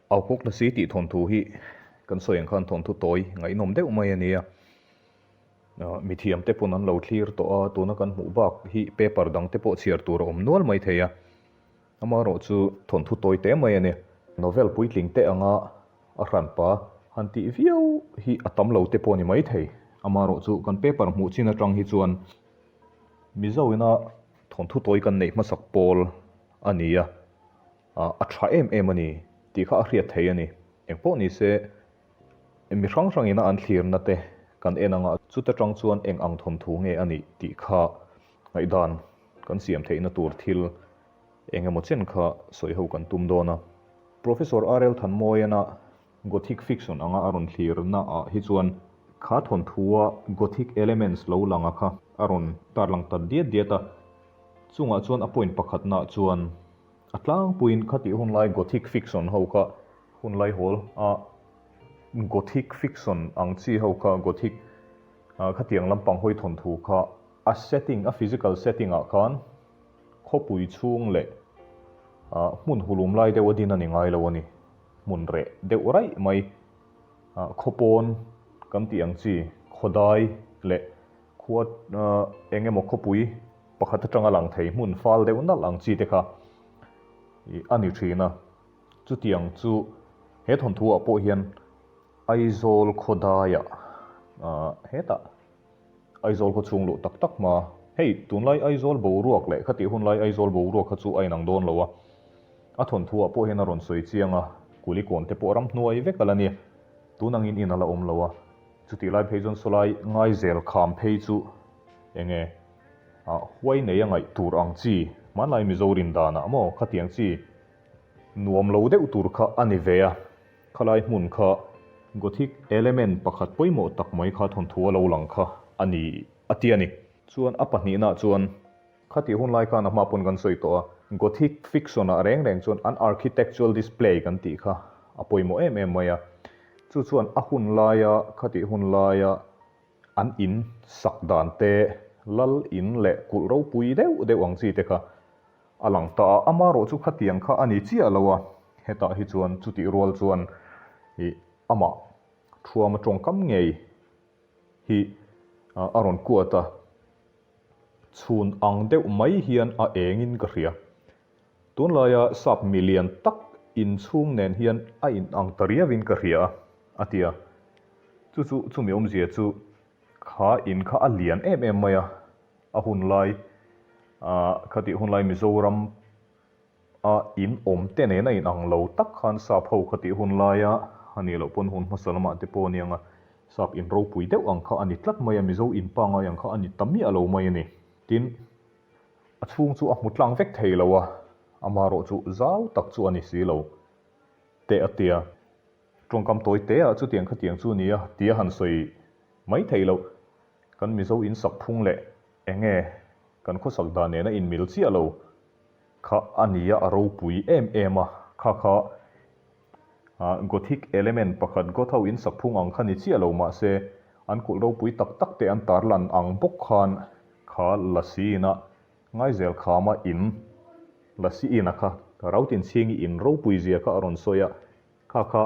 Aukuk Lasi tih thawnthu hi kan sawi ang khan thawnthu tawi ngaihnawm deuh mai a nia. Mithiam te pawn an lo thlir tawh a, tuna kan hmuh bak hi paper dang te pawh chhiar tur a awm nual mai thei a. Amaherawh chu thawnthu tawi te mai a ni. Novel puitling te anga a hranpa han tih viau hi a tam lo te pawh a ni mai thei. Amaherawh chu kan paper hmuh chin atang hi chuan Mizo ina thawnthu tawi kan neih hmasak pawl a ni a, a tha em em a ni tih kha a hriat thei a ni. Engpawh ni se mi hrang hrangina an thlirna te kan en anga chuta tang chuan eng ang thawnthu nge a nih tih kha ngaihdan kan siam theihna tur thil eng emaw chen kha sawi ho kan tum dawn a. Professor RL Thanmawiana Gothic fiction anga a rawn thlirna ah hi chuan kha thawnthua Gothic elements lo langa kha a rawn tarlang ta diat diat a. Chungah chuan a point pakhatnaah chuan a tlangpuiin khatih hunlai Gothic fiction ho kha hunlai hawl a Gothic fiction ang chi ho kha Gothic khatiang lampang hawi thawnthu kha a setting a physical setting ah khan khawpui chhung leh hmun hulum lai deuh a din a ni ngai lo a ni. Hmun reh deuh raih mai khawpawn kan tih ang chi khawdai leh khua eng emaw khawpui pakhat atanga lang thei hmun fal deuh nalh ang chi te kha a ni thin a. Chutiang chu he thawnthu ah pawh hian Aizawl khawdaiah hetah Aizawl khaw chhung luh tak tak hma hei tunlai Aizawl boruak leh khatih hunlai Aizawl boruak kha chu a inang dawn lo a, a thawnthu ah pawh hian a rawn sawi chiang a, Kulikawn te pawh ramhnuai vek a la ni, tun angin in a la awm lo a, chutih lai phei chuan sawlai Ngaizel kham phei chu enge huai nei a ngaih tur ang chi hmanlai Mizo rin danah maw khatiang chi nuam lo deuh tur kha a ni ve a. Khalai hmun kha Gothic element pakhat pawimawh tak mai kha thawnthu a lo lang kha a ni a ti a ni. Chuan a pahnihna chuan khatih hun lai khan a hma pawn kan sawi tawh a, Gothic fiction ah reng reng chuan an architectural display kan tih kha a pawimawh em em mai a. Chu chuan a hun laia khatih hun laia an in sak dan te, lal in leh kulh ropui deuh deuh ang chi te kha A lang ta a, amarawh chu khatiang kha a ni chiah lo a, hetah hi chuan chutih rual chuan ih amah Thuama tawngkam ngei hi a rawn kuat a, chhun ang deuh mai hian a engin ka hria. Tunlaia sap milian tak inchhung nen hian a inang ta riauin ka hria a, a ti a. Chu chu chumi awmzia chu kha in kha a lian em em mai a, A hun lai khatih hun lai Mizoram a in awm te nen a in ang lo tak khan sap ho khatih hun laia a nih loh pawn hun hmasa lamah te pawh aniang a sap in ropui deuh ang kha a ni tlat mai a, Mizo in pangai ang kha a ni ta miah lo mai a ni. Tin, a chhung chu a hmu tlang vek thei lo a, amaherawh chu zau tak chu a ni si lo teh a tia. Tawngkam tawi te ah chutiang khatiang chu nia tia han sawi mai thei loh. Kan Mizo in sak phung leh enge kan khawsak dan nena in mil chiah lo kha a nia a ropui em em a, kha kha Gothic element pakhat Goth ho in sak phung ang kha ni chiah lo mahse an kulh ropui tak tak te an tarlan ang bawk khan kha Lasi ina Ngaizel khama in Lasi ina kha Rautinchhingi in ropui zia kha a rawn sawi a, kha kha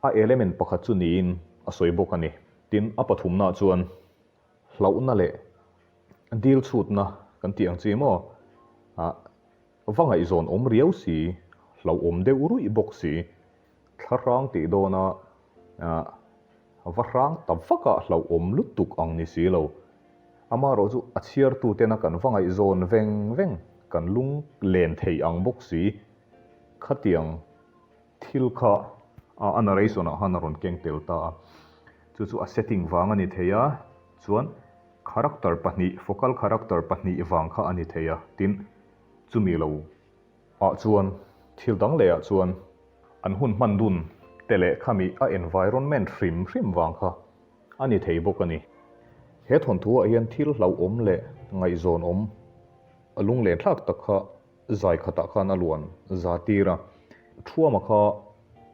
A element pakhat chu niin a sawi bawk a ni. Tin, a pathumnaah chuan hlauhna leh dil chhutna kan tih ang chi maw? Ah, va ngaihzawn awm riau si, hlauhawm deuh ruih bawk si, thla hrang tih dawna ah, va hrang ta vakah hlauhawm lutuk ang ni si lo. Amaherawh chu a chhiartutena kan va ngaihzawn veng veng, kan lung len thei ang bawk si, khatiang Thil kha a narration ah khan a rawn keng tel ta a, chu chu a setting vang a ni thei a, chuan character pahnih, focal character pahnih vang kha a ni thei a, tin chumi lo ah chuan thil dang leh ah chuan an hun hman dun te leh khami a environment hrim hrim vang kha a ni thei bawk a ni. He thawnthu ah hian thil hlauhawm leh ngaihzawn awm a lunglen thlak tak kha Zai khatah khan a luan za tir a, Thuama kha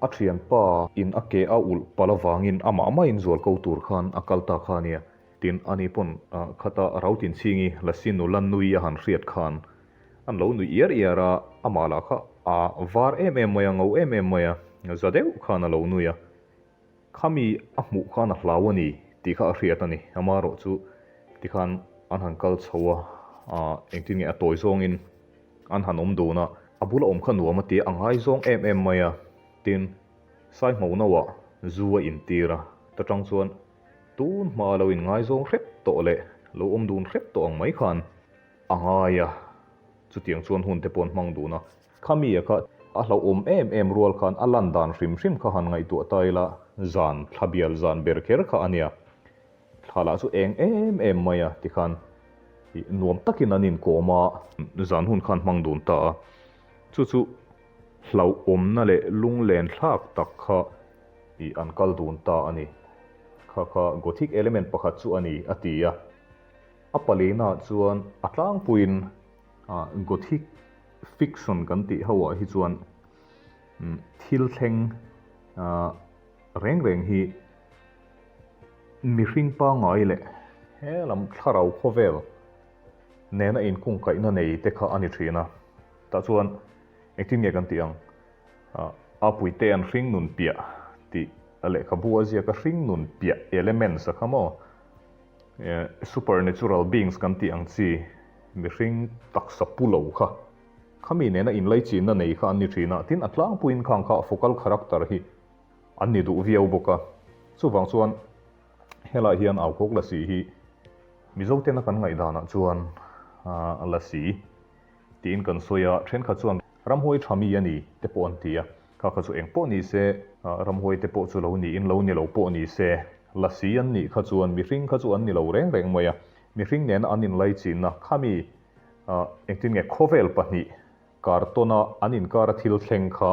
a thianpa in a ke a ulh palh avangin amah maiin zual ko tur khan a kal ta kha a nia. Tin, ani pawn khata Rautinchhingi Lasi nula nui a han hriat khan an lo nui iar iar a, amah lah kha a var em em mai a, ngo em em mai a. za deuh khan a lo nui a, Khami a hmuh khan a hlau a ni tih kha a hriat a ni. Amaherawh chu tikhan an han kal chho a, aah engtin nge a tawi zawngin an han awm dun a, a bula awm kha nuam a ti a, a ngaizawng em em mai a, tin Saihmauhnaua zu a intir a, ta tang chuan tun hma lo inngaizawng hrep tawh leh lo awm dun hrep tawh ang mai khan a ngai a, chutiang chuan hun te pawh an hmang dun a. Khami-a kha a hlauhawm em em rual khan a lan dan hrim hrim kha han ngaihtuah ta ila, zan thla bial zan ber kher kha a nia. Thla lah chu eng em em mai a tikhan nuam takin an inkawm a, zan hun khan hmang dun ta a. Chu chu hlauhawmna leh lunglen thlak tak kha an kal dun ta a ni. Kha kha Gothic element pakhat chu a ni a ti a. A palina chuan a tlangpuiin Gothic fiction kan tih ho ah hi chuan thil thleng reng reng hi mihring pangngai leh he lam thlarau khawvel nena inkungkaihna nei te kha a ni thin a. Tah chuan engtin nge kan tih ang? A puite an hring nun piah tih a lehkhabu a ziak a, hring nun piah elements a kha maw? Supernatural beings kan tih ang chi mihring taksa pu lo kha, khami nena inlaichinna nei kha an ni thin a, tin a tlangpuiin khang kha focal character hi an ni duh viau bawk a. Chuvang chuan helai hian Aukhawk Lasi hi Mizo tena kan ngaihdanah chuan Lasi tiin kan sawi a, thenkhat chuan ramhuai tha mi a ni te pawh an ti a, kha kha chu eng pawh ni se, ramhuai te pawh chu lo niin lo ni lo pawh ni se, lasi an nih kha chuan mihring kha chu an ni lo reng reng mai a, mihring nena an inlaichinna khami engtin nge khawvel pahnih kartawna an inkara thil thleng kha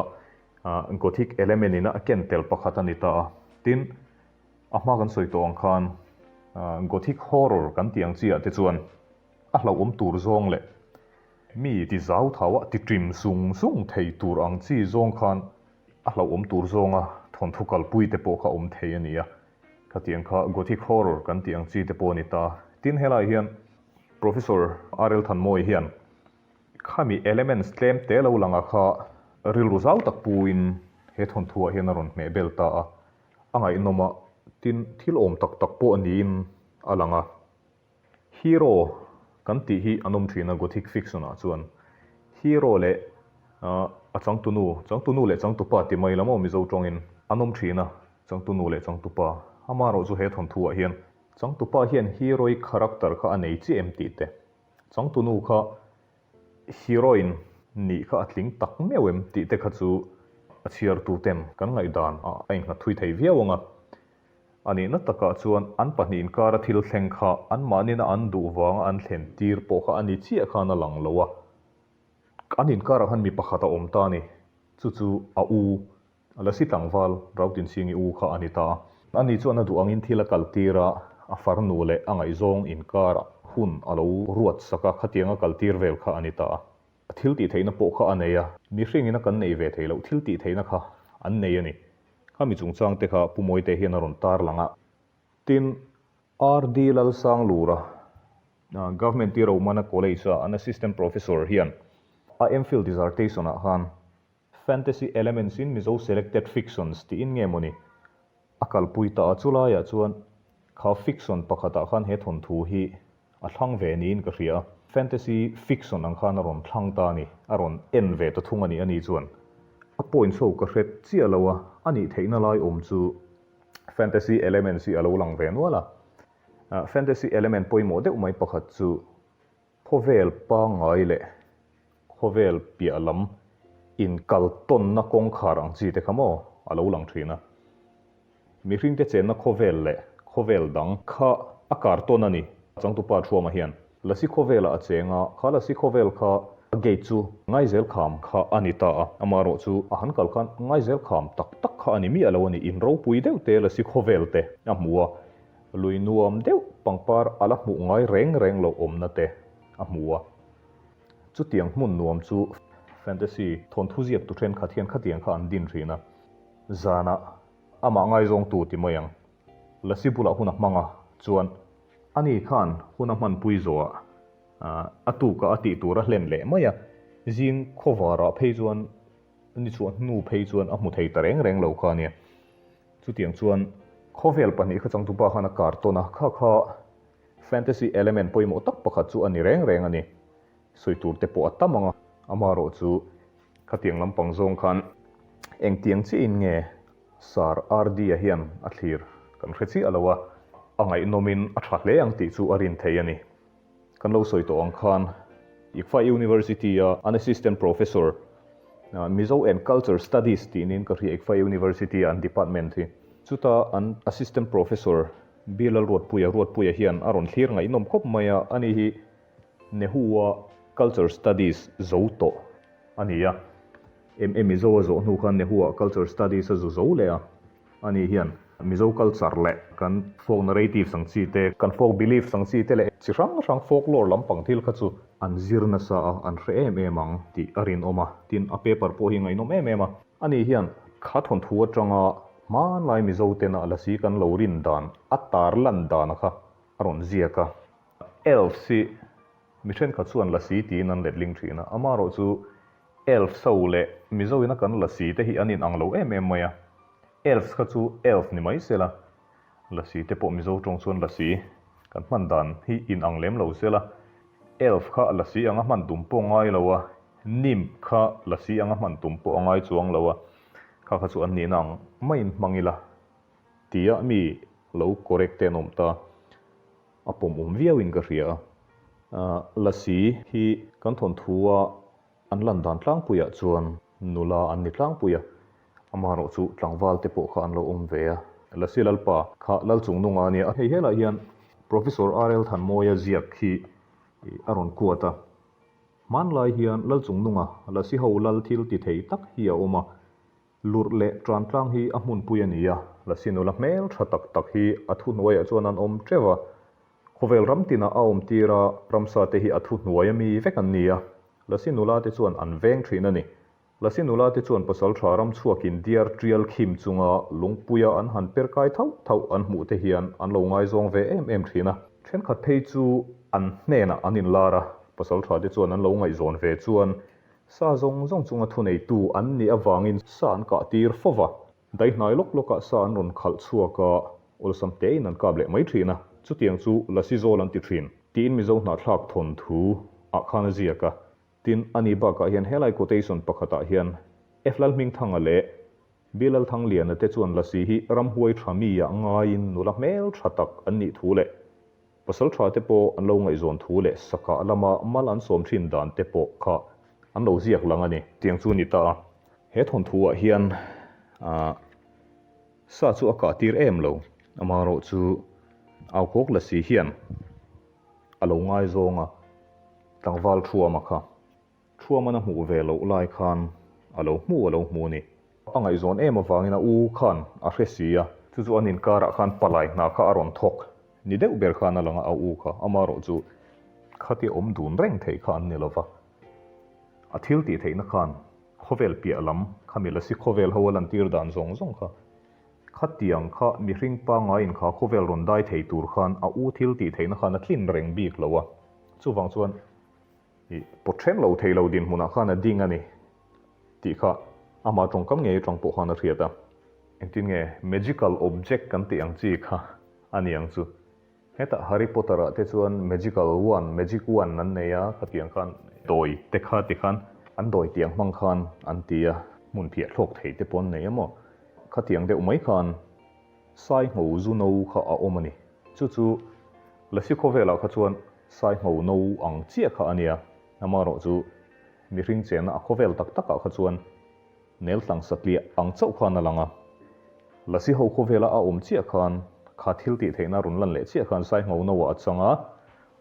Gothic element ina a ken tel pakhat a ni ta a, tin a hma kan sawi tawh ang khan Gothic horror kan tih ang chi ah te chuan A hlauhawm tur zawng leh mi ti zau thau a ti ṭim sung sung thei tur ang chi zawng khan a hlauhawm tur zawnga thawnthu kalpui te pawh kha awm thei a ni a. Khatiang kha Gothic horror kan tih ang chi te pawh a ni ta. Tin helai hian Professor RL Thanmawii hian khami elements tlem te lo langa kha rilru zau tak puin he thawnthuah hian a rawn hmeh bel ta a. A ngaihnawm a, tin thil awm tak tak pawh niin a lang a. Hero kan tih hi an awm thin a Gothic fiction ah chuan hero leh a changtunu, changtunu leh changtupa ti mai lam aw Mizo tawngin an awm thin a, changtunu leh changtupa. Amaherawh chu he thawnthu ah hian changtupa hian heroic character kha a nei chiah em tih te, changtunu kha heroine nih kha a tling tak meuh em tih te kha chu a chhiartu ten kan ngaihdan ah a innghat thui thei viau ang a. A nihna takah chuan an pahnih inkara thil thleng kha anmahnina an duh vanga an thlen tir pawh kha a ni chiah khan a lang lo a. An inkarah khan mi pakhat a awm ta a ni. Chu chu a u, Lasi tlangval, Rautinsingi u kha a ni ta a. Ani chuan a duh angin thil a kal tir a, a farnu leh a ngaihzawng inkarah hun a lo ruat sak a, khatianga kal tir vel kha a ni ta a. A thil tih theihna pawh kha a nei a, mihringin a kan neih ve theih loh thil tih theihna kha an nei a ni. Khami chungchang te kha Pu Mawite hian a rawn tar lang a. Tin, RD Lalsanglura, Government T Romana College-a an Assistant Professor hian a MPhil dissertation-ah khan Fantasy Elements in Mizo Selected Fictions tiin nge mawni a kalpui ta a, chulaiah chuan kha fiction pakhatah khan he thawnthu hi a thlang ve niin ka hria a, fantasy fiction ang khan a rawn thlang ta a ni, a rawn en ve ta thung a ni, ani chuan a points ho ka hre chiah lo a, a nih theihna lai awm chu fantasy elements hi a lo lang ve nual a, fantasy element pawimawh deuh mai pakhat chu Khawvel pangngai leh khawvel piah lam inkal tawnna kawngkhar ang chi te kha maw a lo lang thin a. Mihringte chenna khawvel leh khawvel dang kha a kar tawn a ni. Changtupa Thuama hian Lasi khawvelah a cheng a, kha Lasi khawvel kha a gate chu Ngaizel kham kha a ni ta a, amaherawh chu a han kal khan Ngaizel kham tak tak kha a ni miah lo a ni, in ropui deuh te Lasi khawvel te a hmu a, Lui nuam deuh pangpar a la hmuh ngai reng reng loh awmna te a hmu a. Chutiang hmun nuam chu fantasy thawnthu ziaktu thenkhat hian khatiang kha an din thin a. Zanah amah ngaizawngtu ti mai ang. Lasi bulah hun a hmang a, chuan ani khan hun a hmanpui zawhah a tukah a tih tur a hlen leh mai a. Zing khawvarah phei chuan. Ni chhuah hnu phei chuan a hmu thei ta reng reng lo kha a nia. Chutiang chuan khawvel pahnih kha changtupa khan a kar tawn a, kha kha fantasy element pawimawh tak pakhat chu a ni reng reng a ni. Sawi tur te pawh a tam ang a, amaherawh chu khatiang lampang zawng khan engtiang chiahin nge Sir RD-a hian a thlir kan hre chiah lo a, a ngaihnawmin a tha hle ang tih chu a rin thei a ni. Kan lo sawi tawh ang khan ICFA University-a an Assistant Professor, Mizo and Culture Studies tih niin ka hria ICFA University-a an department hi. Chuta an Assistant Professor B. Lalruatpuia, Ruatpuia hian a rawn thlir ngaihnawm khawp mai a, ani hi Nehu-a Culture Studies zo tawh a ni a. MA Mizo a zawh hnu khan Nehu-ah Culture Studies a zu zo leh a. Ani hian Mizo culture leh kan folk narratives ang chi te, kan folk beliefs ang chi te leh chi hrang hrang folklore lampang thil kha chu an zir nasa a, an hre em em ang tih a rinawm a. Tin, a paper pawh hi ngaihnawm em em a. Ani hian kha thawnthu atanga hmanlai Mizo tena lasi kan lo rin dan, a tar lan dana kha a rawn ziak a. Elves hi mi thenkhat chuan lasi tiin an letling thin a, amaherawhchu Elves ho leh Mizo ina kan lasi te hi an in ang lo em em mai a, Elves kha chu Elf ni mai sela, lasi te pawh Mizo tawng chuan lasi kan hman dan hi in ang lem lo sela, Elf kha lasi anga hman tum pawh ngai lo a, Nymph kha lasi anga hman tum pawh a ngai chuang lo a, kha kha chu an nihna ang maiin hmang ila tia mi lo correct te an awm ta. A pawm awm viau in ka hria a. Lasi hi kan thawnthu a an lan dan tlangpuiah chuan nula an ni tlangpui a, amaherawh chu tlangval te pawh kha an lo awm ve a. Lasi Lalpa kha Lalchungnunga a nia. Hei helai hian Professor RL Thanmawia ziak hi a rawn kuat a. Hmanlai hian Lalchungnunga Lasi ho lal thil ti thei tak hi a awm a. Lurh leh Trantlang hi a hmunpui a ni a, Lasi nula hmel tha tak tak hi a thuhnuaiah chuan an awm teuh a. Khawvel ram tinah a awm tir a, ramsa te hi a thuhnuai ami vek an ni a. Lasi nula te chuan an veng thin a ni. Lasi nula te chuan pasal tha ram chhuakin diar tial khim chunga lungpuia an han per kai thauh thauh an hmuh te hian an lo ngaizawng ve em em thin a. Thenkhat phei chu an hnenah an inlar a, pasal tha te chuan an lo ngaihzawn ve chuan Sa zawng zawng chunga thuneitu an nih avangin sa an kah tir fo va, daihnai lawk lawkah sa an rawn khalh chhuak a, awlsam tein an kap leh mai thin a, chutiang chu Lasi Zawl an ti thin. Tiin Mizo hnahthlak thawnthu ah khan a ziak a, tin ani bakah hian helai quotation pakhatah hian F Lalhmingthanga leh B Lalthangliana te chuan Lasi hi ramhuai tha mi ah ngaiin nula hmel tha tak an nih thu leh Pasal tha te pawh an lo ngaihzawn thu leh sakah lama mal an sawm thin dan te pawh kha an lo ziak lang a ni. Tiang chu a ni ta a. He thawnthu ah hian sa chu a kah tir em lo. Amaherawh chu Aukhawk Lasi hian a lo ngaizawng a, tlangval Thuama kha. Thuaman a hmuh ve loh lai khan a lo hmu a lo hmu a ni. A ngaihzawn em avangin a u khan a hre si a, chu chu an inkarah khan palai hna kha a rawn thawk ni deuh ber khan a lang a, a u kha amaherawh chu khatia awm dun reng theih kha an ni lo va. A thil tih theihna khan khawvel piah lam khami lasi khawvel ho a lantir dan zawng zawng kha khatiang kha mihring pangaiin kha khawvel rawn dai thei tur khan a u thil tih theihna khan a tlin reng bik lo a, chuvang chuan I pawt then lo thei lo dinhmunah khan a ding a ni tih kha amah tawngkam ngei atang pawh khan a hriat a. Engtin nge magical object kan tih ang chi kha a ni ang chu. Hetah Harry Potter ah te chuan magical wand, magic wand an nei a, khatiang khan dawi te kha ti khan an dawi tiang hmang khan an ti a, hmun phiah thlawk thei te pawh an nei a maw? Khatiang deuh mai khan Saingho zu no kha a awm a ni. Chu chu Lasi khawvelah kha chuan Saingho no ang chiah kha a nia. Amaherawh chu mihring chenna a khawvel tak takah kha chuan Neltlang satliah ang chauh khan a lang a. Lasi ho khawvela a awm chiah khan kha thil tih theihna rawn lan leh chiah khan Saingho no ah a chang a,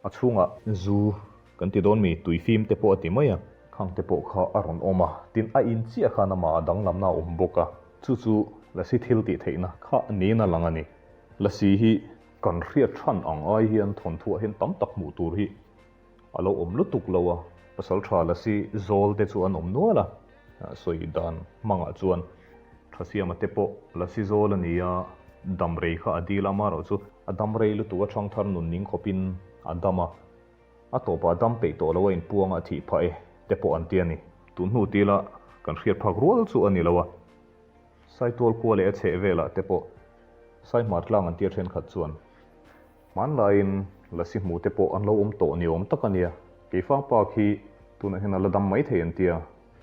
A chhungah zu kan ti dawn mi, tui fim te pawh a ti mai a. Khang te pawh kha a rawn awm a, tin a in chiah khan amah a danglamna a awm bawk a, chu chu Lasi thil tih theihna kha niin a lang a ni. Lasi hi kan hriat than ang ai hian thawnthuah hian tam tak hmuh tur hi a lo awm lutuk lo a, pasal tha Lasi zawl te chu an awm nual a, sawi dan hmangah chuan Thasiama te pawh Lasi zawl a ni a, damrei kha a dil a, amaherawh chu A dam rei lutuk a thangthar nun ning khawpin a dam a, a tawpah dam peih tawh lo a inpuang a thih phah e te pawh an ti a ni. Tun hnu tila Kan hriat phak rual chu a ni lo a. Saitual khua leh a chheh velah te pawh Saihmar tlang an tia thenkhat chuan hmanlaiin lasi hmu te pawh an lo awm tawh ni awm tak a nia. Keifang pa khi tunah hian a la dam mai thei an tia,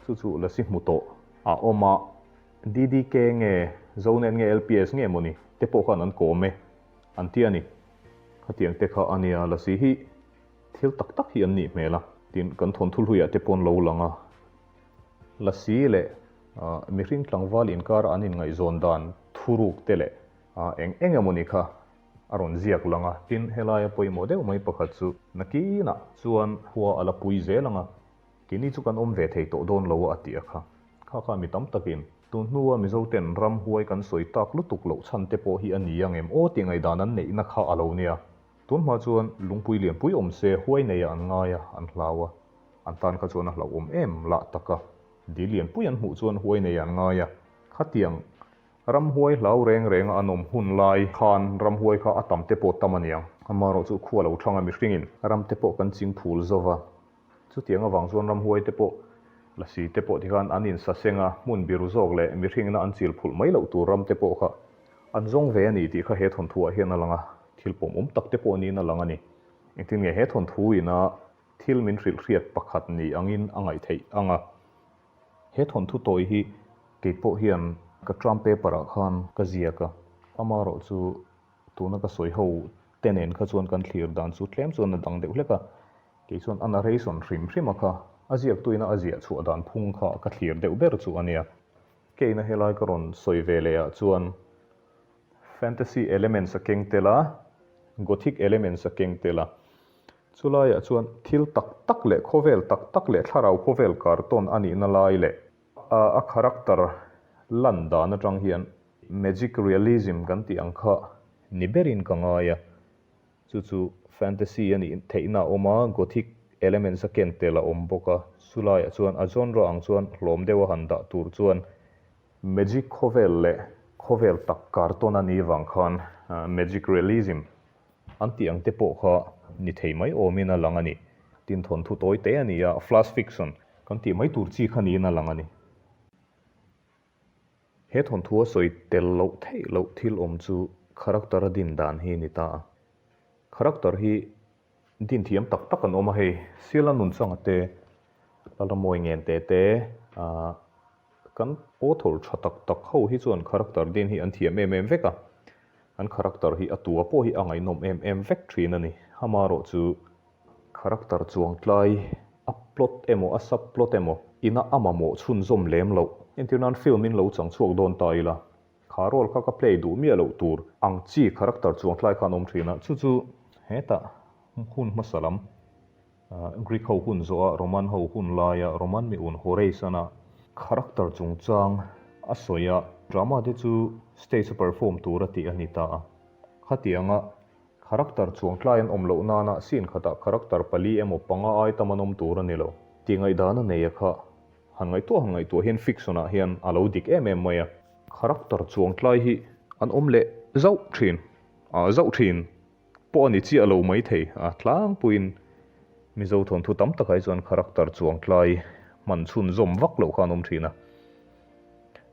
chu chu lasi hmu tawh a awm a, DDK nge Zonet nge LPS nge mawni te pawh khan an kawm e an tia ni. Khatiang te kha a nia, lasi hi thil tak tak hi an nih hmel a, tin kan thawnthu hluiah te pawh an lo lang a. Lasi leh mihring tlangval inkara an inngaihzawn dan thuruk te leh eng eng emaw ni kha a rawn ziak lang a. Tin, helaia pawimawh deuh mai pakhat chu nakinah chuan khua a la pui zel ang a, keini chu kan awm ve thei tawh dawn lo a a ti a kha. Kha kha mi tam takin tun hnua Mizoten ramhuai kan sawi tak lutuk loh chhan te pawh hi a ni ang em aw tih ngaihdan an neihna kha a lo nia. Tun hma chuan lungpui lianpui awm se huai neiah an ngai a, an hlau a. An tan kha chuan a hlauhawm em lah tak a, dil lianpui an hmuh chuan huai nei an ngai a. Khatiang ramhuai hlau reng renga an awm hun lai khan ramhuai kha a tam te pawh tam a niang. Amaherawh chu khua lo thanga mihringin ram te pawh kan ching phul zo va. Chutiang avang chuan ramhuai te pawh lasi te pawh tikhan an insaseng a, hmun biru zawk leh mihringina an chil phulh mai loh tur ram te pawh kha an zawng ve a ni tih kha he thawnthuah hian a lang a, thil pawmawm tak te pawh niin a lang a ni. Engtin nge he thawnthu ina Thil min hrilh hriat pakhat ni angin a ngaih theih ang a. He thawnthu tawi hi kei pawh hian ka term paper ah khan ka ziak a, amaherawh chu tuna ka sawi ho te nen kha chuan kan thlir dan chu tlem chuan a dang deuh hlek a, kei chuan a narration hrim hrim a kha a ziaktuina a ziah chhuah dan phung kha ka thlir deuh ber chu a nia. Keina helai ka rawn sawi ve leh ah chuan fantasy elements a keng tel a, gothic elements a keng tel a, Chulaiah chuan thil tak tak leh khawvel tak tak leh thlarau khawvel kartawn a nihna lai leh a character lan dan atang hian magic realism kan tih ang kha ni berin ka ngai a, chu chu fantasy a nih theihna a awm a, gothic elements a ken tel a awm bawk a, chulaiah chuan a genre ang chuan hlawm deuha han dah tur chuan magic khawvel leh khawvel tak kartawn a nih vang khan magic realism An tih ang te pawh kha ni thei mai awmin a lang a ni. Tin thawnthu tawi te a ni a, flash fiction kan tih mai tur chi kha niin a lang a ni. He thawnthu a sawi tel loh theih loh thil awm chu character a din dan hi ni ta a. Character hi din thiam tak tak an awm a hei, Siala Nunchanga te, Lalramawi Ngente te, ah Kan author tha tak tak ho hi chuan character din hi an thiam em em vek a, an character hi a tua pawh hi a ngaihnawm em em vek thin a ni. Amaherawh chu character chuang tlai a plot emaw a sub plot emaw ina a mamawh chhunzawm lem loh. Entir nan film in lo chang chhuak dawn ta ila, kha role kha ka play duh miah loh tur ang chi character chuang tlai khan awm thin a, chu chu hetah hun hmasa lam Greek ho hun zawha Roman ho hun laia Roman mi un Horace-ana character chungchang a sawi a, drama te chu stage a perform tur a tih a ni ta a. Khatianga character chuangtlai an awm loh nana scene khatah character pali emaw panga ai tam an awm tur a ni lo tih ngaihdan a nei a kha. Han ngaihtuah han ngaihtuah hian fiction ah hian a lo dik em em mai a. Character chuangtlai hi an awm leh zauh thin, zauh thin. Pawh a ni chiah lo maithei a, tlangpuiin Mizo thawnthu tam takah hi chuan character chuangtlai hman chhunzawm vak loh kha an awm thin a.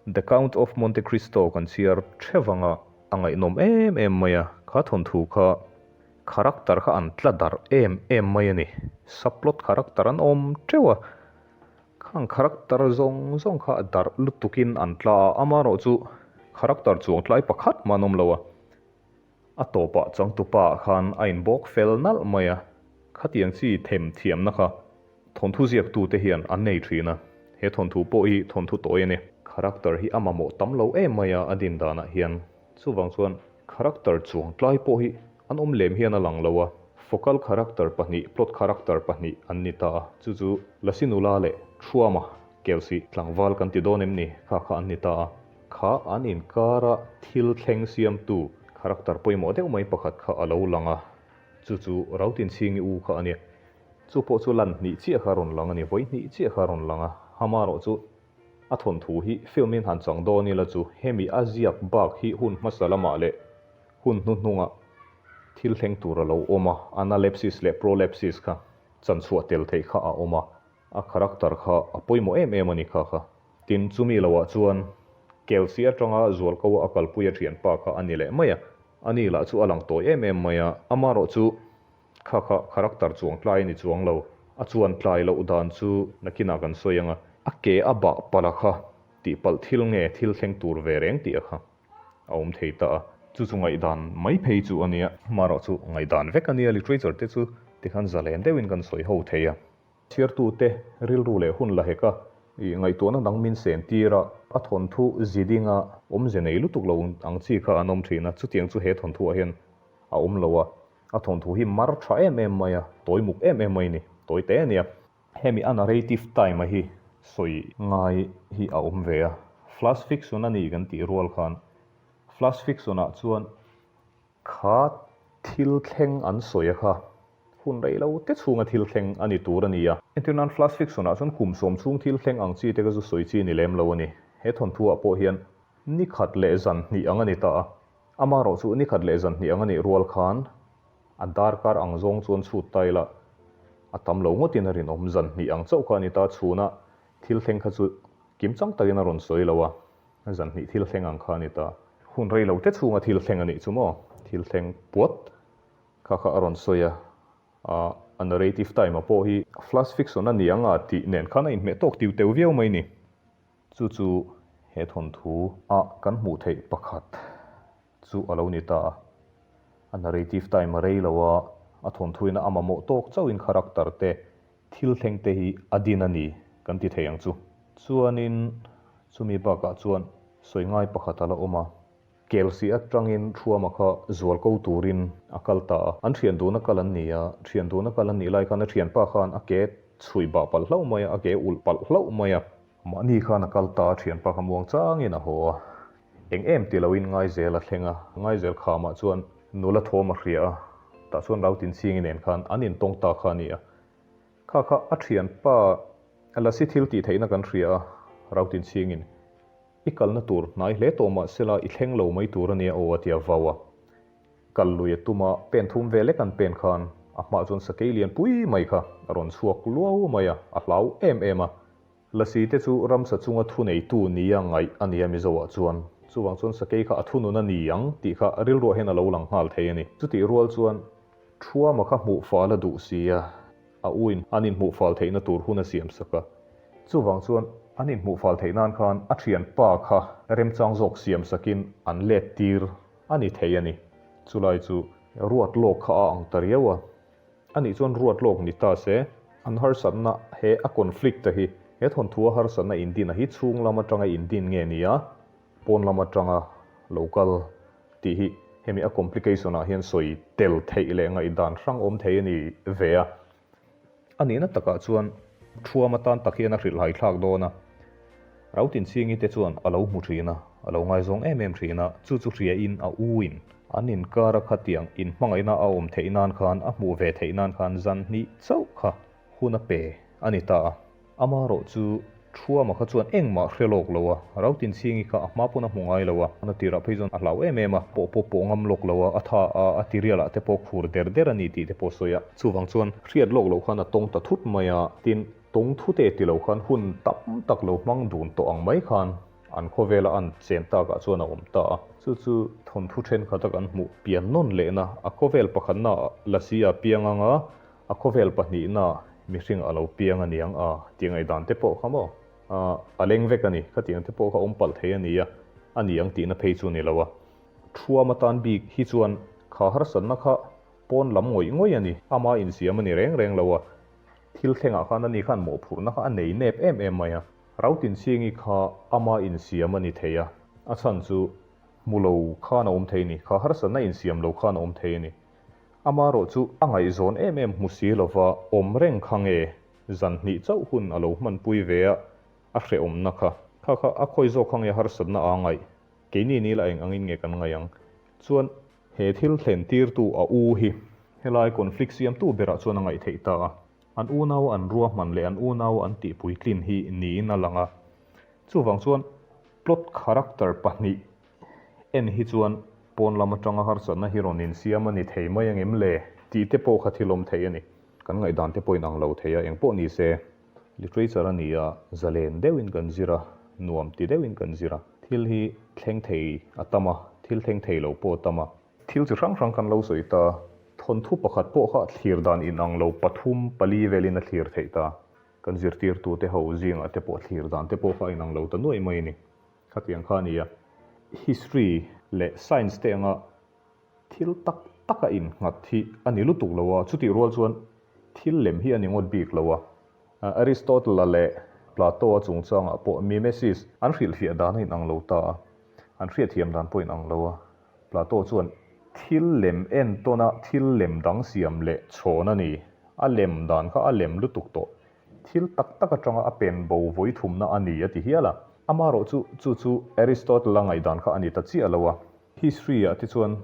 The Count of Monte Cristo kan chhiar theuh anga a ngaihnawm em em mai a, kha thawnthu kha character kha an tla darh em em mai a ni. Subplot character an awm teuh a, khang character zawng zawng kha a darh lutukin an tla a, amaherawh chu character chuangtlai pakhat mah an awm lo a. A tawpah changtupa ah khan a inbawk fel nalh mai a, khatiang chi them thiamna kha thawnthu ziaktute hian an nei thin a, he thawnthu pawh hi thawnthu tawi a ni. Character hi a mamawh tam lo em mai a, a din danah hian. Chuvang chuan character chuang tlai pawh hi an awm lem hian a lang lo a, focal character pahnih, plot character pahnih an ni ta a, chu chu Lasi nula leh Thuama Kelsih tlangval kan ti dawn em ni kha kha an ni ta a. Kha an inkara thil thleng siamtu character pawimawh deuh mai pakhat kha a lo lang a, chu chu Rautinchhingi u kha a ni. Chu pawh chu lan hnih chiah kha a rawn lang a ni, vawi hnih chiah kha a rawn lang a. Amaherawh chu a thawnthu hi film in han chang dawn ila chu hemi a ziak bak hi hun hmasa lamah leh hun hnuhnungah thil thleng tur a lo awm a, analepsis leh prolepsis kha chanchhuah tel theih kha a awm a, a character kha a pawimawh em em a ni kha kha. Tin, chumi loah chuan Kelsey atanga zualko a kalpui a thianpa kha a ni leh mai a, ani lah chu a lang tawi em em mai a, amarawh chu kha kha character chuang tlai a ni chuang lo, a chuan tlai loh dan chu nakinah kan sawi ang a, a ke a bah palh a kha tihpalh thil nge thil thleng tur ve reng tih a kha a awm thei ta a. Chu chu ngaihdan mai phei chu a nia. Amarawh chu ngaihdan vek a nia, literature te chu tikhan zalen deuhin kan sawi ho thei a. Chhiartute rilru leh hun la hek a, i ngaihtuahna dang min sen tir a, a thawnthu zidinga awmze nei lutuk lo ang chi kha an awm thin a, chutiang chu he thawnthuah hian a awm lo a, a thawnthu hi mar tha em em mai a, tawi muk em em mai a ni, tawi te a nia. Hemi a narrative time a hi sawi ngai hi a awm ve a, flash fiction a ni kan tih rual khan flash fiction ah chuan Kha thil thleng an sawi a kha hun rei lo te chhunga thil thleng a ni tur a ni a. Entir nan flash fiction ah chuan kum sawm chhung thil thleng ang chi te ka zu sawi chi ni lem lo a ni. He thawnthu ah pawh hian ni khat leh zan hnih ang a ni ta a. Amarawh chu ni khat leh zan hnih ang a nih rual khan a darkar ang zawng chuan chhut ta ila a tam lo ngawtin a rinawm. Zan hnih ang chauh kha a ni ta chhuna thil thleng kha chu kimchang takin a rawn sawi lo a. Zan hnih thil thleng ang kha a ni ta. Hun rei lo te chhunga thil thleng a nih chu maw? Thil thleng puat kha kha a rawn sawi a, a narrative time a pawh hi flash fiction a ni ang a tih nen khan a inhmeh tawk tiu teu viau mai ni. Chu chu he thawnthu a kan hmuh theih pakhat chu a lo ni ta a. A narrative time a rei lo a, a thawnthuin a mamawh tawk chauhin character te Thil thleng te hi a din a ni kan ti thei ang chu. Chuanin chumi bakah chuan sawi ngai pakhat a la awm a. Kelsih atangin Thuama kha zual ko turin a kal ta a. An thian duna kal an ni a, thian duna kal an nih lai khan a thianpa khan a ke chhuih bah palh hlauh mai a, a ke ulh palh hlauh mai a. Mahni khan a kal ta a, thianpa kha muang changin a haw a. Eng em ti loin Ngaizel a thleng a, Ngaizel khamah chuan nula thawm a hria a, tah chuan Rautinchhingi nen khan an intawng ta kha a ni a. Kha kha a thianpa Lasi thil tih theihna kan hria a, Rautinchhingin i kalna tur hnai hle tawh mah sela i thleng lo mai tur a nia aw a ti a vau a. Kal lui a tum a, pen thum ve lek an pen khan a hmaah chuan sakei lian pui mai kha a rawn chhuak luau mai a, a hlau em em a. Lasi te chu ramsa chunga thuneitu nia ngaih a nia Mizoah chuan. Chuvang chuan sakei kha a thunun a ni ang tih kha rilruah hian a lo lang nghal thei a ni. Chutih rual chuan Thuama kha hmuh fal a duh si a, a uin an inhmuh fal theihna tur hun a siam sak a. Chuvang chuan an inhmuh fal theih nan khan a thianpa kha remchang zawk siam sakin an let tir a ni thei a ni. Chulai chu ruat lawk kha a ang ta riau a. A nih chuan ruat lawk ni ta se, an harsatna he a conflict a hi, he thawnthua harsatna indin a hi chhung lam atanga indin nge ni a, pawn lam atanga lo kal tih hi hemi a complication ah hian sawi tel theih leh ngaihdan hrang awm thei a ni ve a. A nihna takah chuan Thuam atan tak hian a hrilhhai thlak dawn a, Rautinchhingi te chuan a lo hmu thin a, a lo ngaizawng em em thin a, chu chu hria in a u in an inkar a khatiang inhmangaihna a awm theih nan khan a hmuh ve theih nan khan zan hnih chauh kha hun a pe a ni ta a. Amarawh chu Thuama kha chuan engmah hre lawk lo a, Rautinchhingi kha a hma pawn a hmu ngai lo a, a tirah phei chuan a hlau em em a, pawh pawh pawh ngam lawk lo a, a tha a, a tirialah te pawh khur der der a ni tih te pawh a sawi a. Chuvang chuan hriat lawk loh khan a tawng ta thut mai a, tin, Tawng thute ti lo khan hun tam tak lo hmang dun tawh ang mai khan an khawvela an chen takah chuan a awm ta a. Chu chu thawnthu thenkhat a kan hmuh pian nawn lehna, a khawvel pakhatna Lasi a piang anga a khawvel pahnihna mihring a lo piang a niang a tih ngaihdan te pawh kha maw a leng vek a ni. Khatiang te pawh kha awm palh thei a ni a, a ni ang tihna phei chu ni lo a. Thuam atan bik hi chuan kha harsatna kha pawn lam ngawih ngawih a ni, ama insiam a ni reng reng lo a. Thil thlengah khan ani khan mawhphurhna kha a nei nep em em mai a. Rautinchhingi kha ama insiam a ni thei a, a chhan chu hmu lo khan a awm thei a ni, kha harsatna insiam lo khan a awm thei a ni. Amarawh chu a ngaihzawn em em hmu si lova awm reng kha nge zan hnih chauh hun a lo hmanpui ve a, a hrehawmna kha. Kha kha a khawi zawk kha nge harsatna aa ngaih? Keini ni la eng angin nge kan ngaih ang? Chuan He thil thlen tirtu a u hi helai conflict siamtu berah chuan a ngaih theih ta a, an unau an ruahman leh an unau an tihpuitlin hi niin a lang a. Chuvang chuan plot character pahnih en hi chuan pawn lam atanga harsatna hi rawn insiam a ni thei mai angem le tih te pawh kha thil awm thei a ni. Kan ngaihdan te pawhin ang lo thei a, engpawh ni se. Literature a ni a, zalen deuhin kan zir a. Nuam ti deuhin kan zir a. Thil hi thleng thei a tam a, thil thleng thei lo pawh a tam a. Thil chi hrang hrang kan lo sawi ta. Thawnthu pakhat pawh kha thlir dan inang lo pathum, pali velin a thlir theih ta. Kan zirtirtute ho zingah te pawh thlir dan te pawh kha a inang lo ta nuaih mai a ni. Khatiang kha a ni a. History leh Science te anga thil tak taka innghat hi a ni lutuk lo a, chutih rual chuan thil lem hi a ni ngawt bik lo a. Aristotle-a leh Plato-a chungchangah pawh mimesis an hrilhfiah dan a inang lo ta a, an hriatthiam dan pawh a inang lo a. Plato chuan thil lem entawna thil lem dang siam leh chhawn a ni, a lem dan kha a lem lutuk tawh. Thil tak tak atanga a pen bo vawi thumna a ni a ti hial a. Amaherawh chu chu chu Aristotle-a ngaihdan kha a ni ta chiah lo a. History-ah te chuan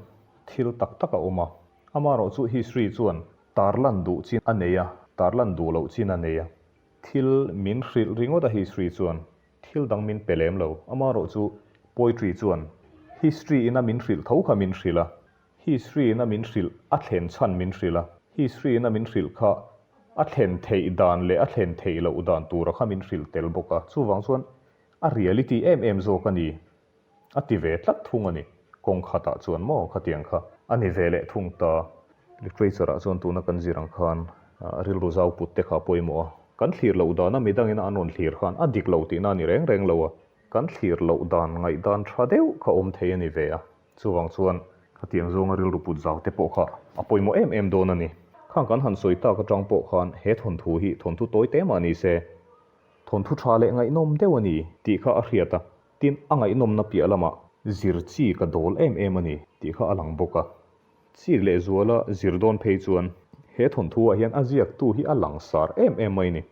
thil tak tak a awm a. Amaherawh chu history chuan tarlan duh chin a nei a, tarlan duh loh chin a nei a. Thil min hrilh ringawt a history chuan thil dang min pe lem lo. Amaherawh chu poetry chuan history-in a min hrilh tho kha min hrilh a. History in a min hrilh, a thlen chhan min hrilh a. History in a min hrilh kha a thlen theih dan leh a thlen theih loh dan tura kha min hrilh tel bawk a. Chuvang chuan a reality em em zawk a ni. A ti ve tlat thung a ni. Kawng khatah chuan maw khatiang kha a ni ve leh thung ta. Literature ah chuan tuna kan zir ang khan rilru zau put te kha a pawimawh a. Kan thlir loh dana midangin a an rawn thlir khan a dik lo tihna a ni reng reng lo a. Kan thlir loh dan ngaihdan tha deuh kha awm thei a ni ve a. Chuvang chuan khatiang zawnga rilru put zau te pawh kha a pawimawh em em dawn a ni. Khang kan han sawi tak atang pawh khan he thawnthu hi thawnthu tawi te mah ni se, thawnthu tha leh ngaihnawm deuh a ni tih kha a hriat a, tin a ngaihnawmna piah lamah zir chi ka dawl em em a ni tih kha a lang bawk a. Chik leh zuala zir dawn phei chuan he thawnthu ah hian a ziaktu hi a langsar em em mai a ni.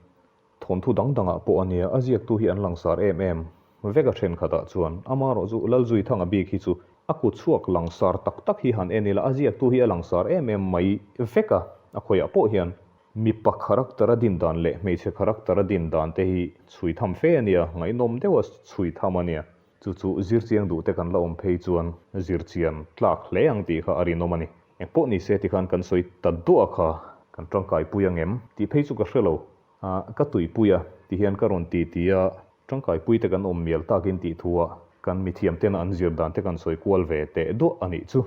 Thawnthu dang dangah pawh a nia, a ziaktu hi an langsar em em vek a thenkhatah chuan. Amaherawh chu Lalzuithanga bik hi chu a kut chhuak langsar tak tak hi han en ila a ziaktu hi a langsar em em mai vek a, a khawiah pawh hian mipa character a din dan leh hmeichhe character a din dan te hi chhui tham fe a nia, ngaihnawm deuha chhui tham a nia. Chu chu zirchiang duh te kan la awm phei chuan zirchian tlak hle ang tih kha a rinawm a ni. Engpawh ni se tikhan kan sawi ta duah kha kan tangkaipui ang em tih phei chu ka hre lo. Ka tuipui a ti hian ka rawn ti ti a, tangkaipui te kan awm mial takin tih thu ah kan mithiam tena an zir dan te kan sawi kual ve teh duah a nih chu.